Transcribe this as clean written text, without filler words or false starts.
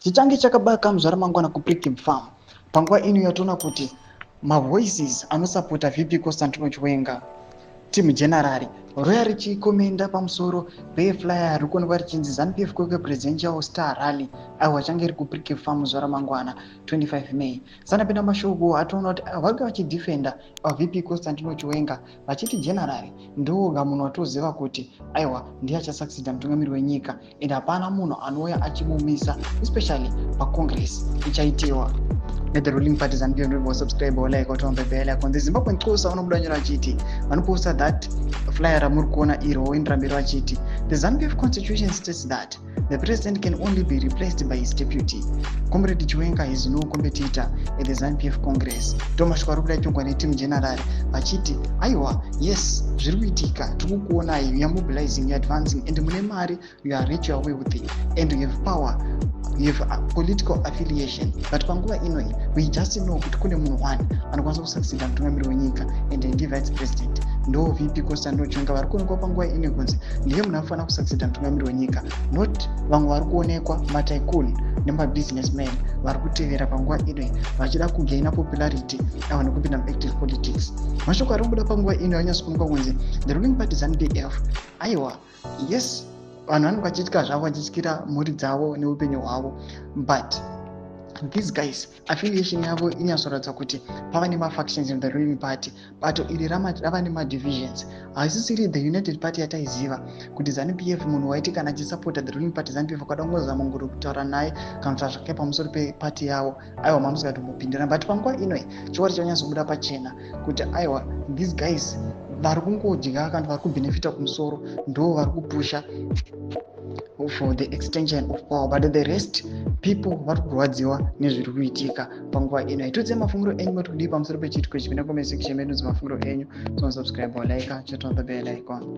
Chichange chakabaka muzuva ramangwana kuPrecabe Farm. Panguva ino yatoona kuti mavoices anosapota VP Constantino Chiwenga, team general roya richikomenda pamusoro peflyer riri kuonekwa richinzi ZANU-PF Kwekwe Presidential Star Rally, aiwa, change iri kuPrecabe Farm zuva ramangwana 25 May. Sanapinda mashoko atoona kuti vange vachidefenda VP Constantino Chiwenga, vachiti general ndoga munhu watoziva kuti aiwa, ndiye achasucceeda mutungamiri wenyika and hapana munhu anouya achimumisa, especially pacongress ichaitiwa nethe ruling party ZANU-PF. Subscribe, like, watombe bell icon. The Zimbabwe Xhosa unobuda nyora achiti vanoposta that flyer ramuri kuona iro, voendera mberi vachiti the ZANU-PF constitution states that the president can only be replaced by his deputy. Comrade Chiwenga is no competitor at the ZANU-PF congress. Ndo mashoko ari kuda chongwa neteam general, vachiti aiwa, yes, zviri kuitika, tiri kukuonai, you are mobilizing, you are advancing and mune mari, you are rich, you are wealthy and you have power, you have a political affiliation, but panguva inoi we just know kuti kune munhu one anokwanisa kusucceeda mutungamiri wenyika and ndi vice president, ndo VP Constantino Chiwenga vari kuonekwa panguva ino kunzi ndiye munhu anofanira kusucceeda mutungamiri wenyika, not vamwe vari kuonekwa, matycoon nemabusinessman vari kutevera panguva inoi vachida kugaina popularity ava nekupinda muactive politics. Mashoko ari kubuda panguva ino anyatso kuonekwa kunzi the ruling party ZANU-PF, aiwa, yes, vanhu vanenge vachitya zvavo, vachityira mhuri dzavo neupenyu hwavo, but these guys, affiliation yavo inyatsoratidza kuti pava nemafactions in the ruling party. Bato iri rava nemadivisions, haisisiri the united party yataiziva kuti ZANU-PF. Munhu waiti kana achisapota the ruling party ZANU-PF, ukada kungozama nguri kutaura naye kana kutaura zvake pamusoro pepati yavo, aiwa, mamusingatombopindirana. But panguva inoi chokwadi chanyatsobuda pachena kuti aiwa, these guys vari kungodya kana vari kubhenefita kumusoro ndo vari kupusha for the extension of power, but the rest people vari kurwadziwa nezviri kuitika panguva ino. Itiudzei mafungiro enyu, mati kudii pamusoro pechiitiko ichi? Pinda comment section medu, mafungiro enyu. Subscribe, like, turn on the bell icon.